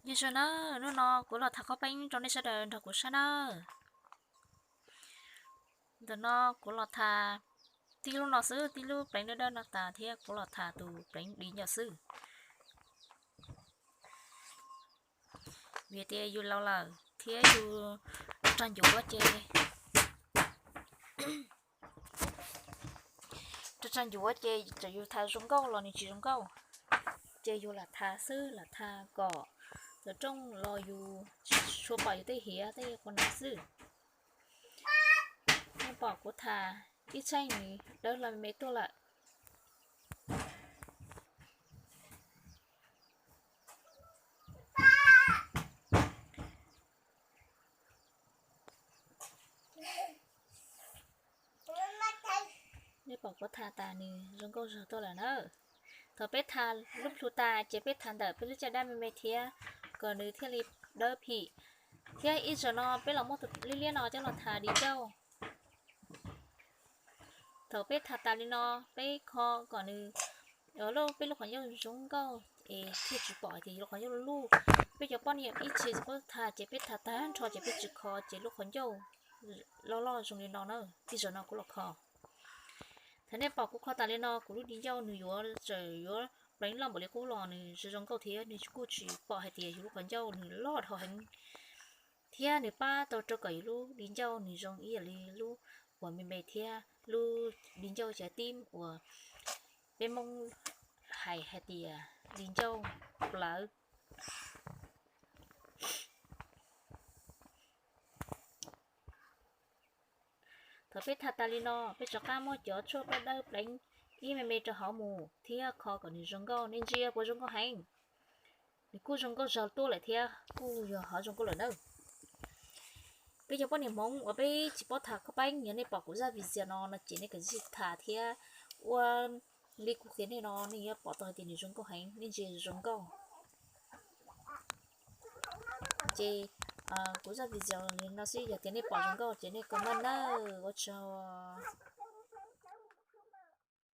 Nyob zoo nawb, hnub no kuv los tham qhaub peeb rau nej sawv daws nrog kuv saib nawb. Ntawm no kuv los tham tib lub no xwb, tib lub pleev dawb dawb no tas thiab kuv los tham tus pleev di ncauj xwb. Vim tias yus laus lawm thiab yus rog ncuav ces, rog ncuav ces txawm yus tham zoo nkauj los nws tsis zoo nkauj, ces yus lam tham xwb, lam tham kom tawm rooj los yus tsis tshua pom yus tej hiav tej qhov no xwb. Nej pom kuv tham ib txheej nws dawb hlo me me tuaj lawm. Nej pom kuv tham tas nws zoo nkauj zog tuaj lawm na. Thaum peb tham lub plhu tas ces peb tham ntawm peb lub caj dab me me thiab kom nws thiaj li dawb phim. Thiab ib zaug no peb los muab tus liab liab no coj los tham di ncauj. Thaum peb tham tas li no, peb kho kom nws, peb lub qhov ncauj zoo nkauj es thiaj tsis pom hais tias yus lub qhov ncauj luj. Peb cov poj niam ib txhia tsis paub tham ces peb tham tag nrho ces peb tsis kho ces lub qhov ncauj loj loj zoo li no na. Ib zaug no kuv los kho. Thaum nej pom kuv kho tas li no, kuv lub di ncauj nws yuav txawm yuav pleev loj npaum li qub los nws zoo zoo nkauj thiab nws kuj tsis pom hais tias yus lub qhov ncauj nws loj dhau heev, thiab nws pab tau rau kom yus lub di ncauj nws zoo ib yam li lub uas me me thiab lub di ncauj cav tib uas peb Hmoob hais hais tias di ncauj plawv. Thaum peb tham tas li no, peb rov qab muab cov tshuaj dawb dawb pleev ib me me rau hauv mus thiab kho kom nws zoo nkauj. Nej ntsia puas zoo nkauj heev? Nws kuj zoo nkauj zog tuaj lawm thiab kuj yog hov zoo nkauj lawm nawb. Peb cov poj niam Hmoob uas peb tsis paub tham qhaub peeb, yog nej pom kuv zaj video no no ces nej kov zib tham thiab ua li kuv qhia nej no nej yuav pom tau hais tias nws zoo nkauj heev, nej ntsia zoo nkauj. Ces kuv zaj video li no xwb, yog tias nej pom zoo nkauj ces nej comment nawb, ua tsaug.